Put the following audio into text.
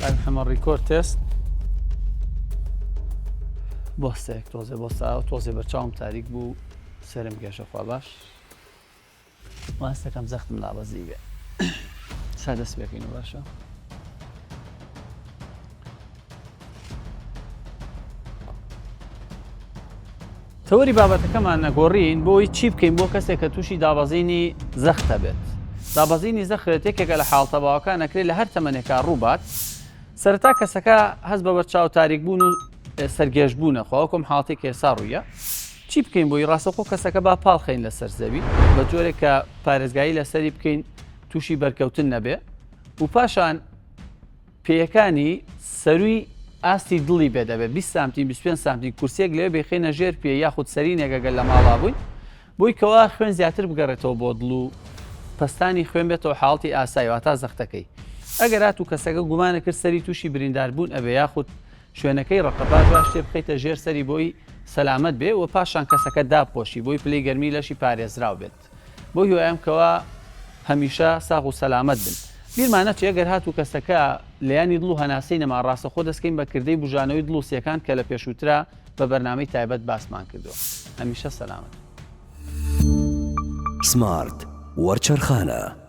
کاک محەممەد record test بۆستەیەک تۆزێ بۆستا تۆزێ بەرچاوم تاریک بوو سەرم گێژە خوا باش واستەکەم زەختم دابەزی بێ سا دەست پێکەین باشە تەوەری بابەتەکەمان نەگۆڕین بۆی چی بکەین بۆ کەسێک کە تووشی دابەزینی زەختە بێت دابەزینی زەخت یەکێکە لە حاڵتە باوەکان ئەکرێت لە هەر تەمەنێکا ڕووبات سەرەتا کەسەکە هەست بە بەرچاو تاریک بوون و سەرگێژ بوونە خۆ وەکم حاڵەتێک کە ئێستا ڕوویە چی بکەین بۆی ڕاستەخۆ کەسەکە با پاڵ خەین لەسەر زەوی بە جۆرێک کە پارێزگایی لەسەری بکەین تووشی بەرکەوتن نەبێ و پاشان پێیەکانی سەرووی ئاستی دڵی بێت دەبێت 20 سانتیم 25 سانتیم کورسیەک لەوێ بخینە ژێر پێ یاخود سەرینێک ئەگەر لە ماڵا بووین بۆی کەوا خوێن زیاتر بگەڕێتەوە بۆ دڵ و پەستانی خوێن بێتەوە حاڵەتی ئاسایی واتا زەختەکەی ئەگەر هاتوو کەسەکە گومانە کرد سەری تووشی بریندار بوون ئەبێ یاخود شوێنەکەی ڕەقە باش باش شتێ بخەیتە ژێر سەری بۆی سەلامەت بێ و پاشان کەسەکە دابپۆشی بۆی پلەی گەرمی لەشی پارێزراو بێت. بەو هیوایەم کەوا هەمیشە ساغ و سەلامەت بن. بیرمان نەچێ گەر هاتوو کەسەکە لێیانی دڵ و هەناسەی نەما ڕاستەخۆ دەستکەین بە کردەی بوژانەوەی دڵ و سیەکان کە لە پێشووترا بە بەرنامەی تایبەت باسمان کردووە. هەمیشە سەلامەت بن. سمارت وەرچەرخانە.